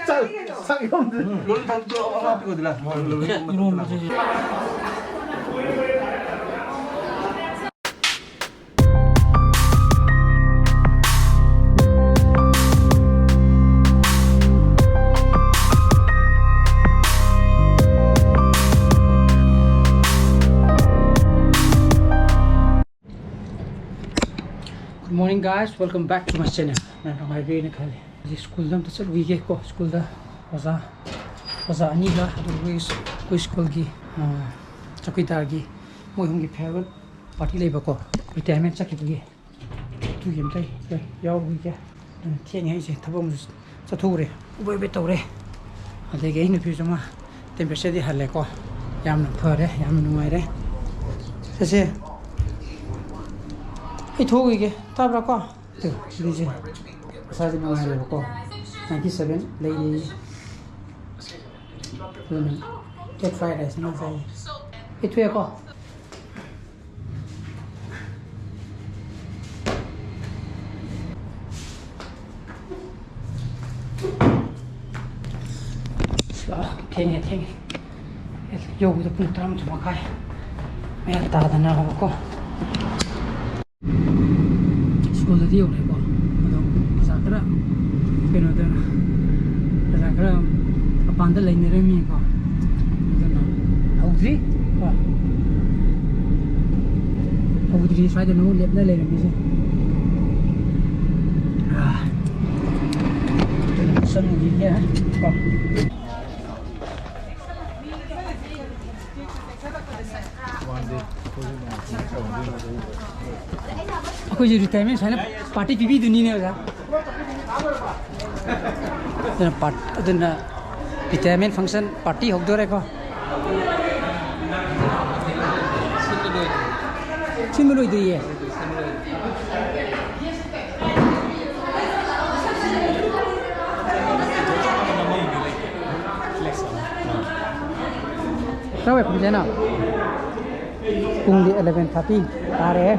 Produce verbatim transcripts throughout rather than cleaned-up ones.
ꯆꯥꯛ, ꯆꯥꯛ ꯌꯣꯝꯗ꯭ꯔꯤ꯫ ꯏꯔꯣꯟꯕꯁꯦ꯫ Good morning, guys, welcome back to my channel. ꯃꯌꯥꯝ ꯅꯨꯡꯉꯥꯏꯕꯤꯔꯤꯅ ꯈꯜꯂꯤ꯫ ꯍꯧꯖꯤꯛ ꯁ꯭ꯀꯨꯜꯗ ꯑꯝꯇ ꯆꯠꯂꯨꯈꯤꯒꯦꯀꯣ꯫ ꯁ꯭ꯀꯨꯜꯗ ꯑꯣꯖꯥ, ꯑꯣꯖꯥ ꯑꯅꯤꯒ, ꯑꯗꯨꯒ ꯑꯩꯈꯣꯏ, ꯑꯩꯈꯣꯏ ꯁ꯭ꯀꯨꯜꯒꯤ, ꯑ, ꯆꯧꯀꯤꯗꯥꯔꯒꯤ, ꯃꯣꯏ ꯑꯍꯨꯝꯒꯤ farewell party ꯂꯩꯕꯀꯣ, retirement ꯆꯠꯈꯤꯕꯒꯤ꯫ ꯑꯗꯨꯒꯤ ꯑꯝꯇ ꯌꯥꯎꯔꯨꯈꯤꯒꯦ꯫ ꯑꯗꯨꯅ ꯊꯦꯡꯉꯦ, ꯑꯩꯁꯦ ꯊꯕꯛ ꯑꯃꯁꯨ ꯆꯠꯊꯣꯛꯎꯔꯦ, ꯎꯕ ꯎꯕ ꯇꯧꯔꯦ꯫ ꯑꯗꯒꯤ ꯑꯩ ꯅꯨꯄꯤꯁꯨ ꯑꯃ temperatureꯗꯤ ꯍꯜꯂꯦꯀꯣ, ꯌꯥꯝꯅ ꯐꯔꯦ, ꯌꯥꯝꯅ ꯅꯨꯡꯉꯥꯏꯔꯦ꯫ ꯆꯠꯁꯦ, ꯑꯩ ꯊꯣꯛꯎꯈꯤꯒꯦ, ꯇꯥꯕ꯭ꯔꯥꯀꯣ? ꯇꯨ, ꯁꯤꯒꯤꯁꯦ ꯃꯁꯥꯁꯦ ꯅꯨꯡꯉꯥꯏꯔꯦꯕꯀꯣ, ninety seven ꯂꯩꯔꯤ꯫ ꯑꯗꯨꯅ egg fried rice ꯑꯃ ꯆꯥꯏ꯫ ꯑꯩ ꯊꯣꯛꯑꯦꯀꯣ꯫ ꯑꯁ, ꯊꯦꯡꯉꯦ, ꯊꯦꯡꯉꯦ꯫ ꯌꯧꯕꯗ ꯄꯨꯡ ꯇꯔꯥꯃꯥꯊꯣꯏ ꯃꯈꯥꯏ ꯃꯌꯥ ꯇꯥꯗꯅꯕꯀꯣ꯫ ꯁ꯭ꯀꯨꯜꯗꯗꯤ ꯌꯧꯔꯦꯀꯣ, ꯑꯗꯣ ꯑꯣꯖꯥ ꯈꯔ ꯀꯩꯅꯣꯗ, ꯑꯣꯖꯥ ꯈꯔ ꯃꯄꯥꯟꯗ ꯂꯩꯅꯔꯝꯃꯤꯀꯣ, ꯑꯗꯨꯅ ꯍꯧꯗ꯭ꯔꯤ ꯀꯣ, ꯍꯧꯗ꯭ꯔꯤ, ꯁ꯭ꯋꯥꯏꯗ ꯅꯣꯡ ꯂꯦꯞꯅ ꯂꯩꯔꯝꯃꯤꯁꯦ꯫ ꯑꯥ, ꯑꯗꯨꯅ ꯆꯪꯉꯨꯈꯤꯒꯦ ꯀꯣ꯫ ꯑꯩꯈꯣꯏꯁꯨ retirement ꯁꯨꯃꯥꯏꯅ party ꯄꯤꯕꯤꯗꯣꯏꯅꯤꯅꯦ, ꯑꯣꯖꯥ꯫ ꯑꯗꯨꯅ part-, ꯑꯗꯨꯅ retirement function party ꯍꯧꯗꯣꯔꯦꯀꯣ꯫ ꯁꯤꯟꯕ ꯂꯣꯏꯗ꯭ꯔꯤꯌꯦ꯫ ꯀꯔꯥꯏꯋꯥꯏ ꯐꯝꯁꯦ ꯍꯥꯏꯅꯣ? ꯄꯨꯡꯗꯤ eleven thirty ꯇꯥꯔꯦ꯫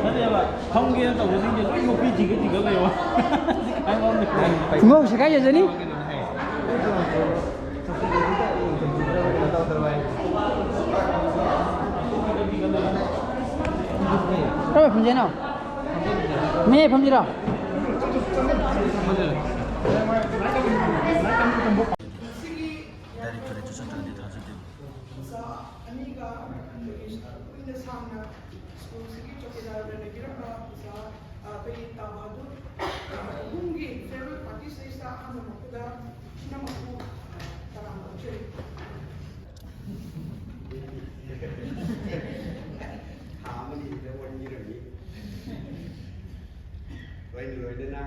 ꯅꯠꯇꯦꯕ, ꯐꯝꯒꯦꯅ ꯇꯧꯕꯁꯤꯡꯁꯦ ꯂꯣꯏ ꯅꯨꯄꯤ ꯊꯤꯒꯠ ꯊꯤꯒꯠ ꯂꯩꯕ꯫ ꯈꯨꯡꯒꯪꯁꯦ ꯀꯥꯏ ꯆꯠꯁꯤꯅꯤ? ꯀꯔꯝꯕ ꯐꯝꯁꯦ ꯍꯥꯏꯅꯣ? ꯃꯌꯥꯏ ꯐꯝꯁꯤꯔꯣ? ꯗꯥꯏꯔꯦꯛꯇꯣꯔꯦꯠꯇ ꯆꯠꯇ꯭ꯔꯗꯤ ꯊꯥꯖꯗꯦ꯫ ꯑꯣꯖꯥ ꯑꯅꯤꯒ ꯑꯩꯈꯣꯏꯒꯤ ꯀꯨꯏꯅ ꯁꯥꯡꯅ ꯁ꯭ꯀꯨꯜꯁꯤꯒꯤ ꯆꯧꯀꯤꯗꯥꯔ ꯑꯣꯏꯅ ꯂꯩꯕꯤꯔꯝꯕ ꯑꯣꯖꯥ, ꯑ, ꯑꯩꯈꯣꯏꯒꯤ ꯇꯥꯕꯗꯨ ꯑꯍꯨꯝꯒꯤ farewell party ꯁꯤꯗꯩꯁꯤꯗ ꯑꯍꯥꯟꯕ ꯃꯛꯇꯗ ꯄꯨꯝꯅꯃꯛꯄꯨ, ꯑ, ꯇꯔꯥꯝꯅ ꯑꯣꯛꯆꯔꯤ꯫ ꯊꯥ ꯑꯃꯅꯤꯗ ꯑꯣꯟꯈꯤꯔꯝꯃꯤ꯫ ꯂꯣꯏꯅ ꯂꯣꯏꯅꯅ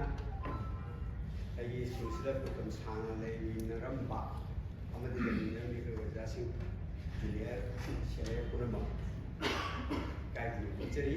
ꯑꯩꯒꯤ ꯁ꯭ꯀꯨꯜꯁꯤꯗ ꯃꯇꯝ ꯁꯥꯡꯅ ꯂꯩꯃꯤꯟꯅꯔꯝꯕ ꯑꯃꯗꯤ ꯂꯩꯃꯤꯟꯅꯔꯝꯃꯤꯕ ꯑꯣꯖꯥꯁꯤꯡ, ꯖꯨꯅꯤꯌꯔ, ꯁꯦꯅꯤꯌꯔ ꯄꯨꯝꯅꯃꯛ ꯏꯀꯥꯏ ꯈꯨꯝꯅꯕ ꯎꯠꯆꯔꯤ꯫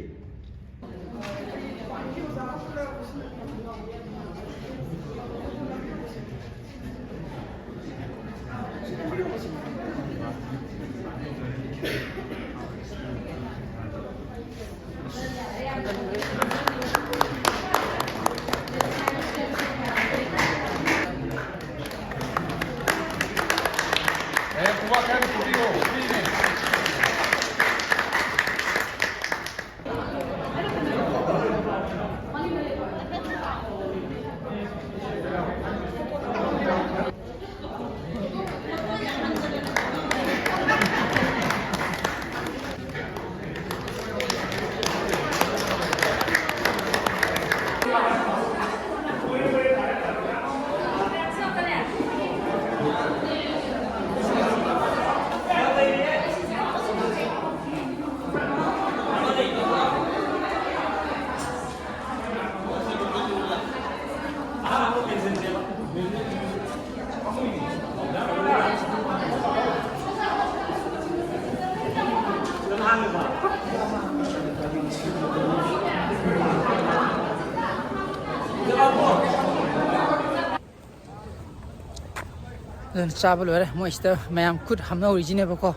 ꯑꯗꯨꯅ ꯆꯥꯕ ꯂꯣꯏꯔꯦ꯫ ꯃꯣꯏꯁꯤꯗ ꯃꯌꯥꯝ ꯈꯨꯠ ꯍꯥꯝꯅꯍꯧꯔꯤꯁꯤꯅꯦꯕꯀꯣ꯫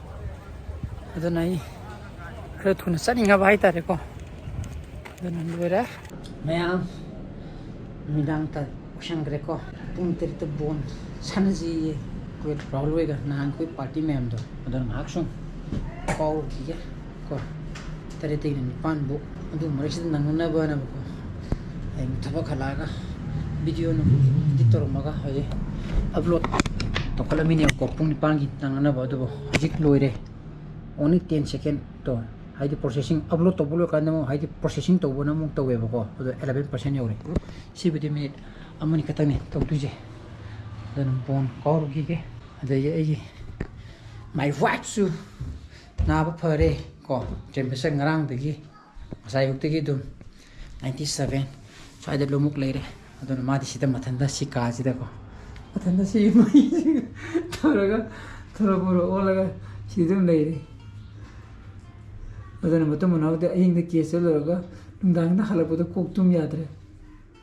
ꯑꯗꯨꯅ ꯑꯩ ꯈꯔ ꯊꯨꯅ ꯆꯠꯅꯤꯡꯉꯕ ꯍꯥꯏꯇꯥꯔꯦꯀꯣ꯫ ꯑꯗꯨꯅ ꯂꯣꯏꯔꯦ꯫ ꯃꯌꯥꯝ ꯅꯨꯃꯤꯗꯥꯡ ꯇꯥ ꯑꯣꯏꯁꯟꯈ꯭ꯔꯦꯀꯣ꯫ ꯄꯨꯡ ꯇꯔꯦꯠꯇ ꯕꯣꯟ ꯁꯥꯟꯅꯁꯤꯌꯦ꯫ ꯑꯩꯈꯣꯏ ꯔꯥꯍꯨꯜ ꯍꯣꯏꯒ ꯅꯍꯥꯟ ꯑꯩꯈꯣꯏ ꯄꯥꯔꯇꯤ ꯃꯌꯥꯝꯗꯣ, ꯑꯗꯨꯅ ꯉꯥꯏꯍꯥꯛ ꯁꯨꯝ ꯀꯥꯎꯔꯨꯈꯤꯒꯦ ꯀꯣ꯫ ꯇꯔꯦꯠꯇꯒꯤꯅ ꯅꯤꯄꯥꯟꯐꯧ꯫ ꯑꯗꯨ ꯃꯔꯛꯁꯤꯗ ꯅꯪꯅꯅꯕꯅꯕꯀꯣ, ꯍꯌꯦꯡ ꯊꯕꯛ ꯍꯜꯂꯛꯑꯒ ꯚꯤꯗꯤꯑꯣ ꯅꯨꯡ ꯏꯗꯤꯠ ꯇꯧꯔꯝꯃꯒ ꯍꯧꯖꯤꯛ ꯑꯞꯂꯣꯗ ꯇꯧꯈꯠꯂꯝꯃꯤꯅꯦꯕꯀꯣ꯫ ꯄꯨꯡ ꯅꯤꯄꯥꯟꯒꯤ ꯅꯪꯅꯅꯕ꯫ ꯑꯗꯨꯕꯨ ꯍꯧꯖꯤꯛ ꯂꯣꯏꯔꯦ꯫ Only ten second ꯇꯣ, ꯍꯥꯏꯗꯤ processing, ꯑꯞꯂꯣꯗ ꯇꯧꯕ ꯂꯣꯏꯀꯥꯟꯗ ꯑꯃꯨꯛ, ꯍꯥꯏꯗꯤ processing ꯇꯧꯕꯅ ꯑꯃꯨꯛ ꯇꯧꯋꯦꯕꯀꯣ꯫ ꯑꯗꯣ eleven percent ꯌꯧꯔꯦ꯫ ꯁꯤꯕꯨꯗꯤ ꯃꯤꯅꯤꯠ ꯑꯃꯅꯤ ꯈꯛꯇꯪꯅꯦ ꯇꯧꯗꯣꯏꯁꯦ꯫ ꯑꯗꯨꯅ ꯕꯣꯟ ꯀꯥꯎꯔꯨꯈꯤꯒꯦ꯫ ꯑꯗꯒꯤ ꯑꯩꯒꯤ my wifeꯁꯨ ꯅꯥꯕ ꯐꯔꯦ ꯀꯣ꯫ Temperature ꯉꯔꯥꯡꯗꯒꯤ, ꯉꯁꯥꯏ ꯑꯌꯨꯛꯇꯒꯤ ꯑꯗꯨꯝ ninety seven ꯁ꯭ꯋꯥꯏꯗ ꯂꯨꯃꯨꯛ ꯂꯩꯔꯦ꯫ ꯑꯗꯨꯅ ꯃꯥꯗꯤ ꯁꯤꯗ ꯃꯊꯟꯇ ꯁꯤ ꯀꯥꯁꯤꯗꯀꯣ, ꯃꯊꯟꯇ ꯁꯤ ꯃꯩꯁꯤꯒ ꯇꯧꯔꯒ ꯊꯣꯔꯣ ꯕꯣꯔꯣ ꯑꯣꯜꯂꯒ ꯁꯤ ꯑꯗꯨꯝ ꯂꯩꯔꯦ꯫ ꯑꯗꯨꯅ ꯃꯇꯨꯡ ꯃꯅꯥꯎꯗꯤ ꯑꯍꯤꯡꯗ ꯀꯦꯁ ꯆꯠꯂꯨꯔꯒ ꯅꯨꯡꯗꯥꯡꯗ ꯍꯜꯂꯛꯄꯗ ꯀꯣꯛ ꯇꯨꯝ ꯌꯥꯗ꯭ꯔꯦ꯫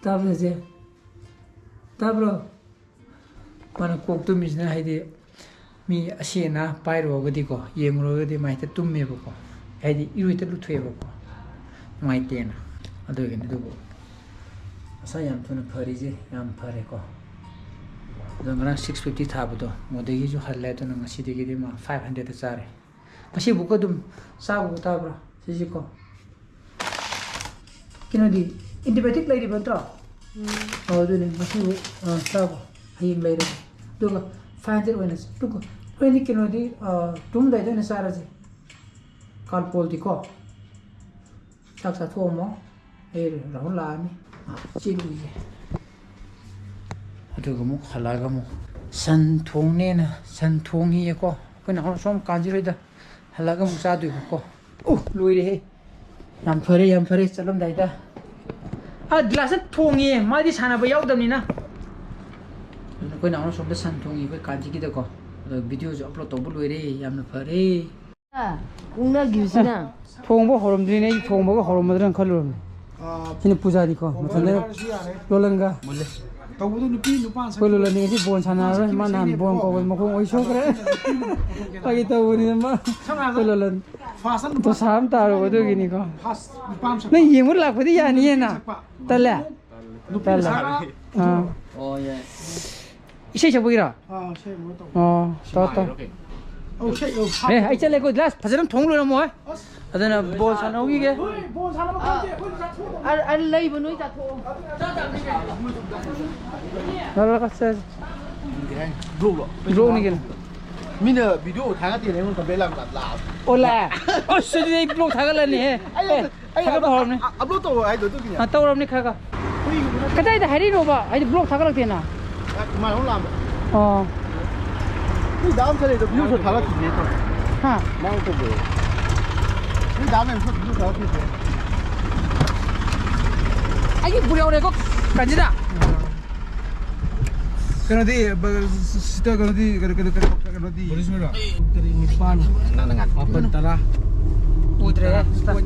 ꯇꯥꯕ꯭ꯔꯥ ꯆꯦ? ꯇꯥꯕ꯭ꯔꯣ? ꯃꯥꯅ ꯀꯣꯛ ꯇꯨꯝꯃꯤꯁꯤꯅ, ꯍꯥꯏꯗꯤ, ꯃꯤ ꯑꯁꯤ ꯑꯅꯥ ꯄꯥꯏꯔꯨꯔꯒꯗꯤꯀꯣ, ꯌꯦꯡꯉꯨꯔꯒꯗꯤ ꯃꯥ ꯍꯦꯛꯇ ꯇꯨꯝꯃꯦꯕꯀꯣ, ꯍꯥꯏꯗꯤ ꯏꯔꯨ ꯍꯦꯛꯇ ꯂꯨꯊꯣꯛꯑꯦꯕꯀꯣ, ꯅꯨꯡꯉꯥꯏꯇꯦꯅ꯫ ꯑꯗꯨꯒꯤꯅꯤ꯫ ꯑꯗꯨꯕꯨ ꯃꯁꯥ ꯌꯥꯝ ꯊꯨꯅ ꯐꯔꯤꯁꯦ ꯌꯥꯝ ꯐꯔꯦꯀꯣ꯫ ꯑꯗꯣ ꯉꯔꯥꯡ six fifty ꯊꯥꯕꯗꯣ, ꯃꯗꯒꯤꯁꯨ ꯍꯜꯂꯦ꯫ ꯑꯗꯨꯅ ꯉꯁꯤꯗꯒꯤꯗꯤ ꯃꯥ five hundredꯇ ꯆꯥꯔꯦ꯫ ꯉꯁꯤꯕꯨꯛꯀ ꯑꯗꯨꯝ ꯆꯥꯕꯕꯨ ꯇꯥꯕ꯭ꯔꯥ? ꯁꯤꯁꯤꯀꯣ, ꯀꯩꯅꯣꯗꯤ, antibiotic ꯂꯩꯔꯤꯕ ꯅꯠꯇ꯭ꯔꯣ? ꯑꯣ, ꯑꯗꯨꯅꯦ, ꯉꯁꯤꯕꯨ, ꯑ, ꯆꯥꯕ, ꯍꯌꯦꯡ ꯂꯩꯔꯒꯦ꯫ ꯑꯗꯨꯒ five hundred ꯑꯣꯏꯅ, ꯑꯗꯨꯒ ꯍꯣꯔꯦꯟꯗꯤ ꯀꯩꯅꯣꯗꯤ, ꯑ, ꯇꯨꯝꯗꯥꯏꯗ ꯑꯣꯏꯅ ꯆꯥꯔꯁꯦ꯫ ꯀꯥꯜꯄꯣꯜꯗꯤꯀꯣ꯫ ꯆꯥꯛ ꯆꯥꯊꯣꯛꯑꯝꯃꯣ꯫ ꯑꯩ ꯔꯥꯍꯨꯜ ꯂꯥꯛꯑꯅꯤ꯫ ꯆꯦꯜꯂꯨꯈꯤꯒꯦ꯫ ꯑꯗꯨꯒ ꯑꯃꯨꯛ ꯍꯜꯂꯛꯑꯒ ꯑꯃꯨꯛ ꯁꯟ ꯊꯣꯡꯅꯦꯅ, ꯁꯟ ꯊꯣꯡꯉꯤꯌꯦꯀꯣ꯫ ꯑꯩꯈꯣꯏ ꯅꯍꯥꯟ ꯁꯣꯝ ꯀꯥꯟꯁꯤꯔꯣꯏꯗ ꯍꯜꯂꯛꯑꯒ ꯑꯃꯨꯛ ꯆꯥꯗꯣꯏꯕꯀꯣ꯫ ꯎ, ꯂꯣꯏꯔꯦꯍꯦ꯫ ꯌꯥꯝ ꯐꯔꯦ, ꯌꯥꯝ ꯐꯔꯦ꯫ ꯆꯠꯂꯝꯗꯥꯏꯗ꯫ ꯑ, ꯒ꯭ꯂꯥꯁꯇ ꯊꯣꯡꯉꯤꯌꯦ꯫ ꯃꯥꯗꯤ ꯁꯥꯟꯅꯕ ꯌꯥꯎꯗꯕꯅꯤꯅ꯫ ꯑꯗꯨꯅ ꯑꯩꯈꯣꯏ ꯅꯍꯥꯟ ꯁꯣꯝꯗ ꯁꯟ ꯊꯣꯡꯉꯤ ꯑꯩꯈꯣꯏ ꯀꯥꯟꯁꯤꯒꯤꯗꯀꯣ꯫ ꯑꯗꯣ ꯚꯤꯗꯤꯑꯣꯁꯨ ꯑꯞꯂꯣꯗ ꯇꯧꯕ ꯂꯣꯏꯔꯦ꯫ ꯌꯥꯝꯅ ꯐꯔꯦ꯫ ꯀꯨꯡꯅꯈꯤꯕꯁꯤꯅ꯫ ꯊꯣꯡꯕ ꯍꯧꯔꯝꯗ꯭ꯔꯤꯅꯦ, ꯑꯩ ꯊꯣꯡꯕꯒ ꯍꯧꯔꯝꯃꯗ꯭ꯔꯅ ꯈꯜꯂꯨꯔꯝꯅꯦ꯫ ꯑꯥ, ꯁꯤꯅ ꯄꯨꯖꯥꯅꯤꯀꯣ, ꯃꯊꯟꯗ ꯍꯥꯏꯔꯁꯨ ꯌꯥꯔꯦ꯫ ꯂꯣꯂꯟꯒ꯫ ꯃꯨꯜꯂꯦ꯫ ꯇꯧꯕꯗꯣ ꯅꯨꯄꯤ ꯅꯨꯄꯥ ꯑꯩꯈꯣꯏ ꯂꯣꯂꯟꯅꯤ ꯉꯁꯤ ꯕꯣꯟ ꯁꯥꯟꯅꯔꯔꯣꯏ, ꯃꯥ ꯅꯍꯥꯟ ꯕꯣꯟ ꯀꯧꯕꯗ ꯃꯈꯣꯡ ꯑꯣꯏ ꯁꯣꯛꯈ꯭ꯔꯦ꯫ ꯐꯥꯒꯤ ꯇꯧꯕꯅꯤꯗ ꯃꯥ꯫ ꯁꯝꯅ ꯍꯥꯏꯔꯕꯗ ꯑꯩꯈꯣꯏ ꯂꯣꯂꯟ꯫ ꯐꯥꯁ ꯑꯃ ꯗꯣꯁꯥ ꯑꯃ ꯇꯥꯔꯨꯕ ꯑꯗꯨꯒꯤꯅꯤꯀꯣ꯫ ꯐꯥꯁ ꯅꯨꯄꯥ ꯑꯃ ꯁꯛꯄ꯫ ꯅꯪ ꯌꯦꯡꯕ ꯂꯥꯛꯄꯗꯤ ꯌꯥꯅꯤꯌꯦ ꯅꯪ꯫ ꯁꯛꯄ꯫ ꯇꯜꯂꯦ? ꯇꯜꯂꯦ꯫ ꯇꯜꯂꯦ꯫ ꯑꯥ꯫ ꯑꯣ, ꯌꯥꯏ꯫ ꯏꯁꯩ ꯁꯛꯄꯒꯤꯔꯣ? ꯑꯥ, ꯁꯦꯝꯕ ꯇꯧꯕ꯫ ꯑꯣ, ꯇꯧ, ꯇꯧ꯫ ꯑꯣ, ꯁꯦ, ꯑꯣ, ꯑꯦ, ꯑꯩ ꯆꯠꯂꯦꯀꯣ, ꯒ꯭ꯂꯥꯁ ꯐꯖꯅ ꯊꯣꯡ ꯂꯣꯏꯔꯝꯃꯣ꯫ ꯑꯁ꯫ ꯑꯗꯨꯅ ꯕꯣꯜ ꯁꯥꯟꯅꯍꯧꯈꯤꯒꯦ꯫ ꯍꯣꯏ, ꯕꯣꯜ ꯁꯥꯟꯅꯕ ꯈꯪꯗꯦ, ꯑꯩꯈꯣꯏꯗꯤ ꯆꯥꯊꯣꯛꯑꯗꯧꯅꯤ꯫ ꯑ, ꯑ, ꯂꯩꯕ ꯅꯣꯏ ꯆꯥꯊꯣꯛꯑꯣ꯫ ꯆꯥ ꯇꯥꯕꯅꯤ ꯀꯩꯅꯣ꯫ ꯂꯥꯛꯑꯣ, ꯂꯥꯛꯑꯣ, ꯆꯠꯁꯦ꯫ ꯕ꯭ꯂꯣꯛꯂꯣ? ꯕ꯭ꯂꯣꯛꯅꯤ ꯀꯩꯅꯣ꯫ ꯃꯤꯅ ꯚꯤꯗꯤꯑꯣ ꯊꯥꯒꯠꯇꯦꯅ ꯑꯩꯉꯣꯟꯗ ꯀꯝꯄ꯭ꯂꯦꯟ ꯂꯥꯛꯄ, ꯂꯥꯛꯑꯕ꯫ ꯑꯣ, ꯂꯥꯛꯑꯦ? ꯑꯁ, ꯑꯗꯨꯗꯤ ꯑꯩ ꯕ꯭ꯂꯣꯛ ꯊꯥꯒꯠꯂꯅꯤꯍꯦ꯫ ꯑꯩ ꯑꯦ, ꯑꯩ ꯊꯥꯒꯠꯄ ꯑꯞꯂꯣꯗ, ꯍꯧꯔꯕꯅꯤ꯫ ꯑ-, ꯑꯞꯂꯣꯗ ꯇꯧꯔꯣ ꯍꯥꯏꯗꯣ ꯑꯗꯨꯒꯤꯅꯦ꯫ ꯑ, ꯇꯧꯔꯕꯅꯤ ꯈꯔ ꯈꯔ꯫ ꯀꯗꯥꯏꯗ ꯍꯥꯏꯔꯛꯏꯅꯣꯕ? ꯑꯩꯗꯤ ꯕ꯭ꯂꯣꯛ ꯊꯥꯒꯠꯂꯛꯇꯦꯅ꯫ ꯑ, ꯏꯃꯥꯟꯅꯕ ꯂꯥꯛꯑꯝꯕ꯫ ꯑꯣ꯫ ꯅꯣꯏ ꯗꯥ ꯑꯃ ꯆꯠꯂꯦꯗꯣ ꯚꯤꯗꯤꯑꯣ ꯁꯣꯠ ꯊꯥꯒꯠꯈꯤꯕꯅꯦ ꯇꯧ꯫ ꯍꯥ? ꯃꯥ ꯇꯧꯕꯤꯔꯣ꯫ ꯅꯣꯏ ꯗꯥ ꯑꯃ ꯁꯣꯠ ꯚꯤꯗꯤꯑꯣ ꯊꯥꯒꯠꯈꯤꯕꯅꯦ꯫ ꯑꯩꯒꯤ ꯕꯨ ꯌꯧꯔꯦꯀꯣ, ꯀꯥꯟꯆꯤꯗ꯫ ꯀꯩꯅꯣꯗꯤ, ꯕ-, ꯁꯤꯁꯇꯔ, ꯀꯩꯅꯣꯗꯤ, ꯀꯩꯅꯣ, ꯀꯩꯅꯣ, ꯀꯩꯅꯣ, ꯀꯩꯅꯣꯗꯤ? ꯕꯣꯔꯤꯁ ꯍꯣꯏꯔꯣ? ꯇꯔꯦꯠ, ꯅꯤꯄꯥꯟ, ꯃꯥꯄꯟ, ꯇꯔꯥ꯫ ꯎꯗ꯭ꯔꯦ, ꯁꯤꯁꯇꯔ꯫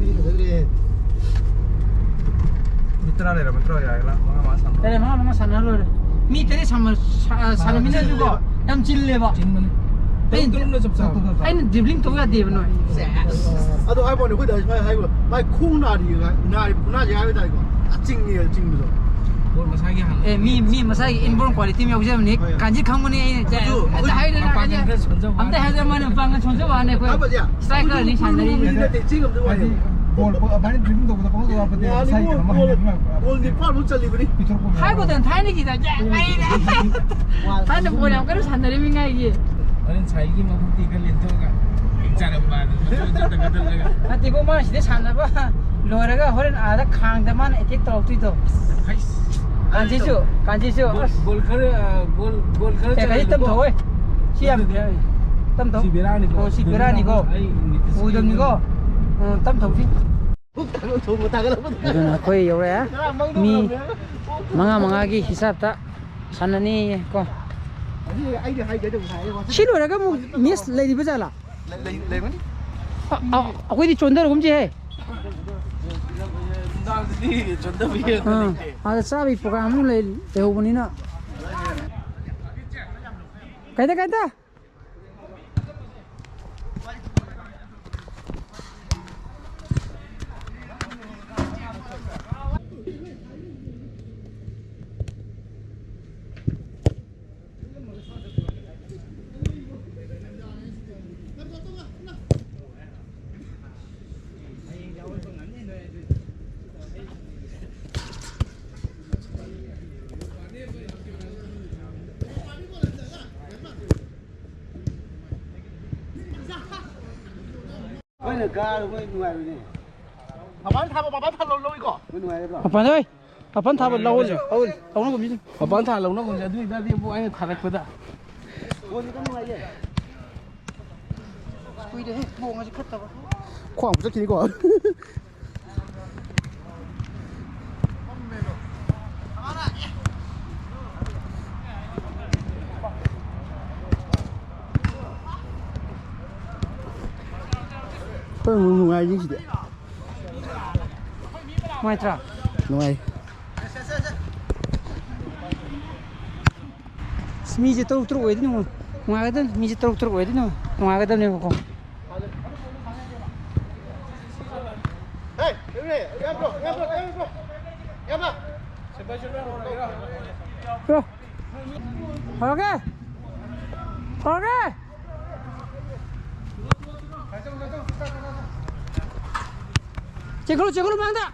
ꯃꯤ ꯇꯔꯥ ꯂꯩꯔꯕ ꯅꯠꯇ꯭ꯔꯣ? ꯌꯥꯔꯦ, ꯂꯥ-, ꯃꯉꯥ, ꯃꯉꯥ ꯁꯥꯟꯅ-, ꯇꯔꯦꯠ, ꯃꯉꯥ, ꯃꯉꯥ ꯁꯥꯟꯅꯔ ꯂꯣꯏꯔꯦ꯫ ꯃꯤ ꯇꯔꯦꯠ ꯁꯥꯟꯅ-, ꯁꯥ-, ꯁꯥꯟꯅꯃꯤꯟꯅꯁꯨꯀꯣ, ꯌꯥꯝ ꯆꯤꯜꯂꯦꯕ꯫ ꯆꯤꯟꯕꯅꯦ꯫ ꯑꯩꯅ ꯇꯔꯨꯛ, ꯇꯔꯨꯛꯅ ꯆꯞ ꯆꯥꯕ꯫ ꯑꯩꯅ ꯗ꯭ꯔꯤꯕ꯭ꯂꯤꯡ ꯇꯧ ꯌꯥꯗꯦꯕ ꯅꯣꯏ꯫ ꯑꯗꯣ ꯍꯥꯏꯕ ꯋꯥꯅꯤ, ꯑꯩꯈꯣꯏ ꯗꯥꯗꯤ ꯁꯨꯃꯥꯏꯅ ꯍꯥꯏꯕ, ꯃꯥꯏ ꯈꯣꯡ ꯅꯥꯔꯤ, ꯅꯥꯔꯤꯕ ꯈꯨꯅꯥꯁꯦ ꯍꯥꯏꯕ ꯇꯥꯔꯦꯀꯣ꯫ ꯆꯤꯡꯉꯦ, ꯆꯤꯡꯕꯗꯣ꯫ ꯕꯣꯜ ꯃꯁꯥꯒꯤ ꯍꯥꯟꯅ ꯑꯦ, ꯃꯤ, ꯃꯤ ꯃꯁꯥꯒꯤ inborn quality ꯑꯃ ꯌꯥꯎꯖꯕꯅꯤ꯫ ꯍꯣꯏ꯫ ꯀꯥꯟꯆꯤ ꯈꯪꯕꯅꯤ ꯑꯩꯅ꯫ ꯑꯩꯈꯣꯏꯁꯨ, ꯑꯝꯇ ꯑꯩꯈꯣꯏ ꯍꯥꯏꯗꯅ ꯃꯄꯥꯡꯒꯜ ꯀꯥꯟꯆꯤ-, ꯈꯔ ꯁꯣꯟꯖꯕ ꯑꯝꯇ ꯋꯥꯅꯤ꯫ ꯍꯥꯏꯗꯅ ꯃꯥꯅ ꯃꯄꯥꯡꯒꯜ ꯁꯣꯟꯖꯕ ꯋꯥꯅꯤ ꯑꯩꯈꯣꯏ꯫ ꯍꯥꯏꯕꯗꯤ ꯏꯁꯇ꯭ꯔꯥꯏꯀꯔꯅꯤ ꯑꯩꯈꯣꯏꯁꯨ ꯁꯥꯟꯅꯔꯤꯁꯦ꯫ ꯃꯤꯗꯤ ꯅꯠꯇꯦ, ꯆꯦꯟ ꯉꯝꯗꯕ ꯍꯥꯏꯗꯤ ꯋꯥꯅꯦꯕ꯫ ꯕꯣꯜ, ꯕꯣꯜ ꯑꯗꯨꯃꯥꯏꯅ ꯗ꯭ꯔꯤꯕ꯭ꯂꯤꯡ ꯇꯧꯕꯗ ꯄꯪꯇꯧ ꯇꯧꯔꯛꯄꯗꯤ ꯌꯥꯅꯤꯕꯨ, ꯃꯁꯥꯒꯤ ꯀꯩꯅꯣꯝꯃ ꯒꯣꯜ, ꯍꯥꯏꯅꯤꯡꯉꯤ꯫ ꯒꯣꯜ ꯅꯤꯄꯥꯟꯃꯨꯛ ꯆꯜꯂꯤꯕꯅꯤ꯫ ꯄꯤꯊꯣꯔꯛꯄ ꯍꯥꯏꯒꯣꯗꯅ ꯊꯥꯏꯅꯒꯤꯗ, ꯖꯦ, ꯑꯩꯅ꯫ ꯊꯥꯏꯅ ꯕꯣꯜ ꯌꯥꯝ ꯀꯟꯅ ꯁꯥꯟꯅꯔꯤꯃꯤꯉꯥꯏꯒꯤ꯫ ꯍꯣꯔꯦꯟ ꯁꯥꯏꯒꯤ ꯃꯈꯨꯝꯇꯤ ꯈꯔ ꯂꯦꯟꯊꯣꯛꯑꯒ ꯆꯥꯔꯝꯕ ꯑꯗꯨ ꯃꯇꯨꯡ ꯆꯠꯇ ꯈꯠꯇꯜꯂꯒ꯫ ꯅꯠꯇꯦꯀꯣ, ꯃꯥ ꯁꯤꯗ ꯁꯥꯟꯅꯕ ꯂꯣꯏꯔꯒ ꯍꯣꯔꯦꯟ ꯑꯥꯗ ꯈꯥꯡꯗ ꯃꯥꯅ ꯑꯦꯇꯦꯛ ꯇꯧꯔꯛꯇꯣꯏꯗꯣ꯫ ꯍꯩꯁ꯫ ꯀꯥꯟꯆꯤꯁꯨ, ꯀꯥꯟꯆꯤꯁꯨ, ꯒꯣꯜ, ꯑꯁ꯫ ꯒꯣꯜ ꯈꯔ, ꯑ, ꯒꯣꯜ, ꯒꯣꯜ ꯈꯔ ꯑꯦ, ꯀꯔꯤ ꯆꯜꯂꯦꯕꯀꯣ꯫ ꯇꯝꯊꯧꯋꯦ? ꯁꯤ ꯌꯥꯝ ꯕꯦꯔꯥꯅꯤ꯫ ꯇꯝꯊꯧ꯫ ꯁꯤ ꯕꯦꯔꯥꯅꯤꯀꯣ꯫ ꯑꯣ, ꯁꯤ ꯕꯦꯔꯥꯅꯤꯀꯣ꯫ ꯑꯩ ꯃꯤꯠꯇ ꯁꯤ ꯎꯗꯕꯅꯤꯀꯣ꯫ ꯌꯦꯡꯉꯦ꯫ ꯎꯝ, ꯇꯝꯊꯧꯁꯤ꯫ ꯊꯣꯡꯕ ꯊꯥꯒꯠꯂꯛꯄꯗ ꯑꯗꯨꯅ ꯑꯩꯈꯣꯏ ꯌꯧꯔꯛꯑꯦ꯫ ꯉꯔꯥꯡ ꯃꯪꯗ ꯃꯤ ꯎꯔꯝꯃꯦ꯫ ꯃꯉꯥ ꯃꯉꯥꯒꯤ ꯍꯤꯁꯥꯞꯇ ꯁꯥꯟꯅꯅꯤꯌꯦ ꯀꯣ꯫ ꯑꯗꯨ ꯑꯩꯗꯤ ꯍꯥꯏꯗꯦ ꯑꯗꯨꯝ ꯍꯥꯏ꯫ ꯁꯤ ꯂꯣꯏꯔꯒ ꯑꯃꯨꯛ ꯃꯦꯁ ꯂꯩꯔꯤꯕ ꯖꯥꯠꯂꯥ? ꯂꯩ-, ꯂꯩ-, ꯂꯩꯔꯝꯒꯅꯤ꯫ ꯑ-, ꯑ-, ꯑꯩꯈꯣꯏꯗꯤ ꯆꯣꯟꯊꯔꯒꯨꯝꯁꯦꯍꯦ꯫ ꯅꯨꯡꯗꯥꯡꯗꯗꯤ ꯆꯣꯟꯊꯕ ꯌꯥꯗꯦ꯫ ꯑꯥ, ꯑꯥꯗ ꯆꯥꯕꯒꯤ ꯄ꯭ꯔꯣꯒ꯭ꯔꯥꯝ ꯑꯃ ꯂꯩ-, ꯂꯩꯍꯧꯕꯅꯤꯅ꯫ ꯀꯩꯗ, ꯀꯩꯗ? ꯀꯥꯔ ꯃꯣꯏ ꯅꯨꯡꯉꯥꯏꯕꯅꯦ꯫ ꯃꯄꯥꯟ ꯊꯥꯕ, ꯃꯄꯥꯟ ꯊꯥꯕ ꯂꯧ-, ꯂꯧꯏꯀꯣ? ꯃꯣꯏ ꯅꯨꯡꯉꯥꯏꯔꯕ꯭ꯔꯣ? ꯃꯄꯥꯟ ꯍꯣꯏ, ꯃꯄꯥꯟ ꯊꯥꯕ ꯂꯧꯍꯜꯂꯨ꯫ ꯂꯧꯍꯜꯂꯨ꯫ ꯂꯧꯅꯒꯨꯝꯁꯤꯅꯤ꯫ ꯃꯄꯥꯟ ꯊꯥ ꯂꯧꯅꯒꯨꯝꯁꯦ꯫ ꯑꯗꯨ ꯑꯣꯏꯇꯥꯔꯗꯤ ꯏꯕꯨ ꯑꯩꯅ ꯊꯥꯔꯛꯄꯗ꯫ ꯕꯣꯜꯗꯤ ꯑꯗꯨꯝ ꯅꯨꯡꯉꯥꯏꯌꯦ꯫ ꯀꯨꯏꯔꯦꯍꯦ, ꯕꯣꯜ ꯉꯁꯤ ꯈꯠꯇꯕ꯫ ꯈ꯭ꯋꯥꯡ ꯆꯠꯈꯤꯅꯤꯀꯣ꯫ ꯑꯩꯈꯣꯏ ꯑꯃꯨꯛ ꯅꯨꯡꯉꯥꯏꯔꯤ ꯁꯤꯗꯤ꯫ ꯅꯨꯡꯉꯥꯏꯇ꯭ꯔꯥ? ꯅꯨꯡꯉꯥꯏ꯫ ꯑꯁ, ꯃꯤꯁꯦ ꯇꯔꯨꯛ ꯇꯔꯨꯛ ꯑꯣꯏꯗꯤ ꯅꯨꯡꯉꯥꯏ-, ꯅꯨꯡꯉꯥꯏꯒꯗꯕꯅꯤ꯫ ꯃꯤꯁꯦ ꯇꯔꯨꯛ ꯇꯔꯨꯛ ꯑꯣꯏꯗꯤ ꯅꯨꯡꯉꯥꯏ-, ꯅꯨꯡꯉꯥꯏꯒꯗꯕꯅꯦꯕꯀꯣ꯫ ꯍꯧꯔꯒꯦ! ꯍꯧꯔꯒꯦ! ꯆꯦꯟꯈꯠꯂꯨ, ꯆꯦꯟꯈꯠꯂꯨ ꯃꯥꯡꯗ!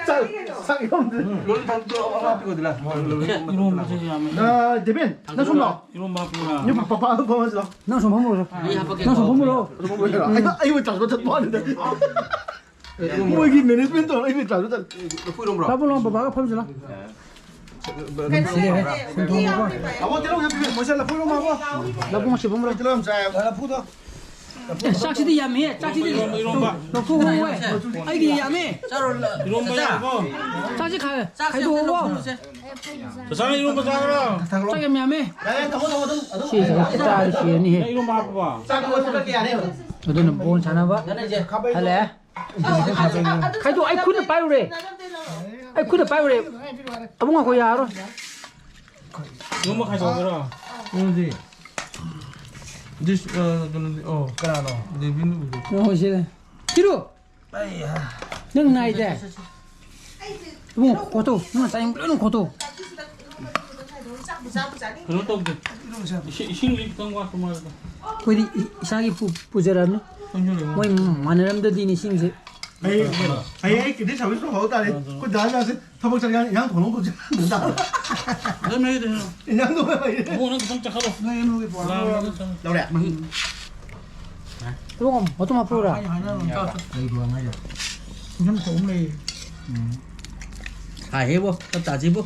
ꯆꯥꯛ, ꯆꯥꯛ ꯌꯥꯎꯗ꯭ꯔꯦ꯫ ꯂꯣꯂꯤ ꯊꯥꯡꯗꯣ ꯑꯃ ꯍꯥꯞꯄꯤꯒꯣ ꯑꯗꯨꯂ꯫ ꯏꯔꯣꯝꯕꯁꯦ ꯌꯥꯝꯃꯦ꯫ ꯑ, ꯗꯦꯕꯦꯟ, ꯅꯪ ꯁꯨꯝ ꯂꯥꯛꯑꯣ꯫ ꯏꯔꯣꯝꯕ ꯍꯥꯞꯄꯨꯔꯥ? ꯅꯪ ꯄꯄꯥ ꯑꯗꯨꯝ ꯐꯝꯍꯜꯂꯣ꯫ ꯅꯪ ꯁꯨꯝ ꯐꯝꯃꯨꯔꯣ꯫ ꯑꯩ ꯍꯥꯄꯛꯀꯦ꯫ ꯅꯪ ꯁꯨꯝ ꯐꯝꯃꯨꯔꯣ꯫ ꯑꯩ, ꯑꯩ ꯑꯣꯏ transfer ꯆꯠꯄ ꯋꯥꯅꯤꯗ꯫ ꯃꯣꯏꯒꯤ management ꯇꯧꯔ ꯑꯩ ꯑꯣꯏ transfer ꯆꯠꯂꯦ꯫ ꯂꯐꯨ ꯏꯔꯣꯝꯕ꯭ꯔꯣ? ꯂꯐꯨ ꯏꯔꯣꯝ ꯕꯕꯥꯒ ꯐꯝꯁꯤꯜꯂꯣ꯫ ꯁꯤꯗꯤ ꯍꯦ, ꯁꯨꯝ ꯊꯣꯡꯉꯨꯀꯣ꯫ ꯇꯥꯃꯣ ꯇꯤꯜꯍꯧ ꯌꯥꯝ ꯄꯤꯕꯤꯌꯨ꯫ ꯃꯣꯏꯁꯦ ꯂꯐꯨ ꯏꯔꯣꯝꯕ ꯍꯥꯞꯄꯣ꯫ ꯂꯐꯨ ꯃꯁꯤ ꯐꯝꯃꯨꯔꯣ꯫ ꯇꯤꯜꯍꯧ ꯌꯥꯝ ꯆꯥꯏ ꯍꯥꯏꯕ꯫ ꯂꯐꯨꯗꯣ꯫ ꯑꯦ, ꯆꯥꯛꯁꯤꯗꯤ ꯌꯥꯝꯃꯤꯍꯦ, ꯆꯥꯛꯁꯤꯗꯤ꯫ ꯏꯔꯣꯝꯕ, ꯏꯔꯣꯝꯕ꯫ ꯂꯐꯨ ꯍꯧꯋꯦ꯫ ꯑꯩꯗꯤ ꯌꯥꯝꯃꯤ꯫ ꯆꯥꯔꯣ, ꯏꯔꯣꯝꯕ ꯆꯥ-, ꯌꯥꯝꯃꯤꯀꯣ꯫ ꯆꯥꯛꯁꯤ ꯈꯥꯏ-, ꯆꯥꯛꯁꯦ ꯑꯝꯇ ꯈꯥꯏꯗꯣꯛꯑꯣ꯫ ꯂꯧꯊꯣꯛꯎꯁꯦ꯫ ꯆꯥꯛ ꯆꯥꯅ ꯏꯔꯣꯝꯕ ꯆꯥꯈ꯭ꯔꯣ꯫ ꯆꯥꯛ ꯌꯥꯝ ꯌꯥꯝꯃꯦ꯫ ꯌꯥꯔꯦ, ꯊꯝꯃꯣ, ꯊꯝꯃꯣ, ꯑꯗꯨꯝ, ꯑꯗꯨꯝ꯫ ꯁꯤ ꯆꯥꯔꯗꯤ ꯁꯤꯔꯅꯤꯍꯦ꯫ ꯅꯪ ꯏꯔꯣꯝꯕ ꯍꯥꯞꯄꯕꯣ? ꯆꯥꯛ ꯂꯣꯏꯔꯒ ꯀꯛꯀꯦ, ꯌꯥꯔꯦ꯫ ꯑꯗꯨꯅ ꯕꯣꯜ ꯁꯥꯟꯅꯕ ꯍꯜꯂꯛꯑꯦ꯫ ꯈꯥꯏꯗꯣꯛ, ꯑꯩ ꯈꯨꯠꯅ ꯄꯥꯏꯔꯨꯔꯦ꯫ ꯑꯩ ꯈꯨꯠꯅ ꯄꯥꯏꯔꯨꯔꯦ꯫ ꯑꯕꯨꯡ ꯉꯥꯏꯈꯣ, ꯌꯥꯔꯣꯏ꯫ ꯏꯔꯣꯝꯕ ꯈꯥꯏꯗꯣꯛꯑꯒꯦꯔꯣ? ꯀꯩꯅꯣꯗꯤ? This, ꯑ, ꯀꯩꯅꯣꯗꯤ, ꯑꯣ꯫ ꯀꯅꯥꯅꯣ? ꯗꯦꯕꯤꯟ ꯎꯗꯦ꯫ ꯅꯪ ꯍꯣꯏ ꯁꯤꯗ꯫ ꯀꯤꯔꯨ! ꯑꯩ, ꯑ꯫ ꯅꯪ ꯅꯥꯏꯗꯦ꯫ ꯏꯕꯨꯡꯉꯣ, ꯈꯣꯠꯇꯣ꯫ ꯅꯪ ꯉꯁꯥꯏ ꯂꯣꯏꯅ ꯈꯣꯠꯇꯣ꯫ ꯀꯩꯅꯣ ꯇꯧꯗꯦ꯫ ꯏꯁꯤꯡ, ꯏꯁꯤꯡꯗꯤ ꯈꯤꯇꯪ ꯋꯥꯠꯄ ꯃꯥꯜꯂꯦ꯫ ꯑꯩꯈꯣꯏꯗꯤ ꯏ-, ꯏꯁꯥꯒꯤ ꯄꯨ-, ꯄꯨꯖꯔꯕꯅꯤ꯫ ꯃꯣꯏ ꯃꯥꯟꯅꯔꯝꯗꯗꯤꯅꯦ ꯏꯁꯤꯡꯁꯦ꯫ ꯍꯌꯦꯡ, ꯍꯌꯦꯡ ꯑꯩ ꯀꯤꯗꯤ ꯁꯥꯔꯚꯤꯁ ꯇꯧꯍꯧ ꯇꯥꯔꯦ꯫ ꯑꯩꯈꯣꯏ ꯗꯥ ꯃꯌꯥꯝꯁꯦ ꯊꯕꯛ ꯆꯠꯂꯒ ꯏꯟꯖꯥꯡ ꯊꯣꯡꯕ ꯑꯃꯨꯛ ꯆꯠꯍꯟꯕ ꯇꯥꯕ꯫ ꯑꯗꯨꯝ ꯂꯩꯗꯣꯏꯅꯣ? ꯏꯟꯖꯥꯡꯗꯣ ꯂꯩꯔꯦ꯫ ꯑꯃꯨꯛ ꯅꯪ ꯈꯤꯇꯪ ꯆꯥꯈꯠꯂꯣ꯫ ꯅꯣꯏ ꯏꯃꯨꯡꯒꯤ ꯄꯣꯔꯛꯑꯣ꯫ ꯂꯥꯝꯃꯦ, ꯅꯪ ꯆꯪꯉꯣ꯫ ꯂꯧꯔꯦ꯫ ꯏꯕꯨꯡꯉꯣ, ꯃꯇꯨꯝ ꯍꯥꯞꯄꯛꯎꯔꯥ? ꯍꯥꯏꯅ ꯍꯥꯏꯅ ꯑꯗꯨꯝ ꯆꯥꯎ꯫ ꯂꯩꯕ꯭ꯔꯣ ꯍꯥꯏꯁꯦ? ꯏꯟꯖꯥꯡ ꯊꯣꯡ ꯂꯩꯌꯦ꯫ ꯎꯝ꯫ ꯍꯥꯏꯍꯦꯕꯣ, ꯆꯞ ꯆꯥꯁꯤꯕꯣ꯫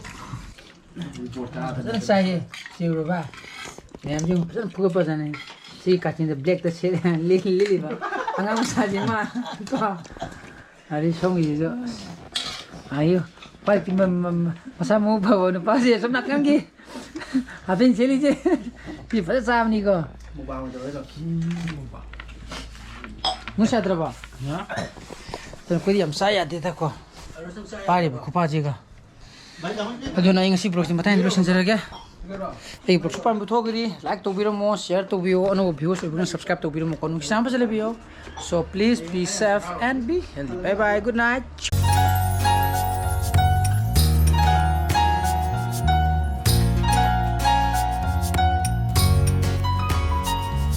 ꯐꯖꯅ ꯆꯥꯏꯌꯦ꯫ ꯁꯤ ꯎꯔꯕ? ꯃꯌꯥꯝꯁꯦ ꯐꯖꯅ ꯐꯨꯒꯠꯄꯖꯥꯠꯅꯤ꯫ ꯁꯤ ꯀꯥꯆꯤꯟꯗ ꯕ꯭ꯂꯦꯛꯇ ꯁꯦꯠ-, ꯂꯤ-, ꯂꯤꯠꯂꯤꯕ ꯑꯉꯥꯡ ꯃꯆꯥꯁꯤ ꯃꯥ ꯀꯣ꯫ ꯑꯗꯩ ꯁꯣꯝꯒꯤꯁꯤꯁꯨ꯫ ꯑꯁ꯫ ꯑꯌꯨ꯫ ꯈ꯭ꯋꯥꯏ ꯄꯤ-, ꯃ-, ꯃ-, ꯃ-, ꯃꯁꯥ ꯃꯎ ꯐꯕ ꯅꯨꯄꯥꯁꯦ ꯑꯁꯣꯝ ꯅꯥꯀꯟꯒꯤ ꯍꯥꯞꯄꯦꯟ ꯁꯦꯠꯂꯤꯁꯦ꯫ ꯁꯤ ꯐꯖꯅ ꯆꯥꯕꯅꯤꯀꯣ꯫ ꯃꯨꯛꯕꯥꯡ ꯑꯣꯏꯅ ꯇꯧꯔꯦ ꯑꯗꯣ꯫ ꯃꯨꯛ ꯆꯥꯗ꯭ꯔꯕꯣ? ꯍꯥ? ꯑꯗꯨꯅ ꯑꯩꯈꯣꯏꯗꯤ ꯌꯥꯝ ꯆꯥ ꯌꯥꯗꯦꯗꯀꯣ꯫ ꯄꯥꯏꯔꯤꯕ ꯈꯨꯄꯥꯁꯤꯒ꯫ ꯑꯗꯨꯅ ꯑꯩ ꯉꯁꯤ vlogꯁꯤ ꯃꯇꯥꯡꯗ ꯂꯣꯏꯁꯤꯟꯖꯔꯒꯦ꯫ ꯑꯩꯒꯤ vlogꯁꯨ ꯄꯥꯝꯕ ꯊꯣꯛꯑꯒꯗꯤ like ꯇꯧꯕꯤꯔꯝꯃꯣ, share ꯇꯧꯕꯤꯌꯣ, ꯑꯅꯧꯕ viewers ꯑꯣꯏꯕꯅ subscribe ꯇꯧꯕꯤꯔꯝꯃꯣ꯫ ꯀꯣꯟꯅ ꯐꯖꯅ ꯂꯩꯕꯤꯌꯣ꯫ So please be safe and be healthy. Bye bye, good night.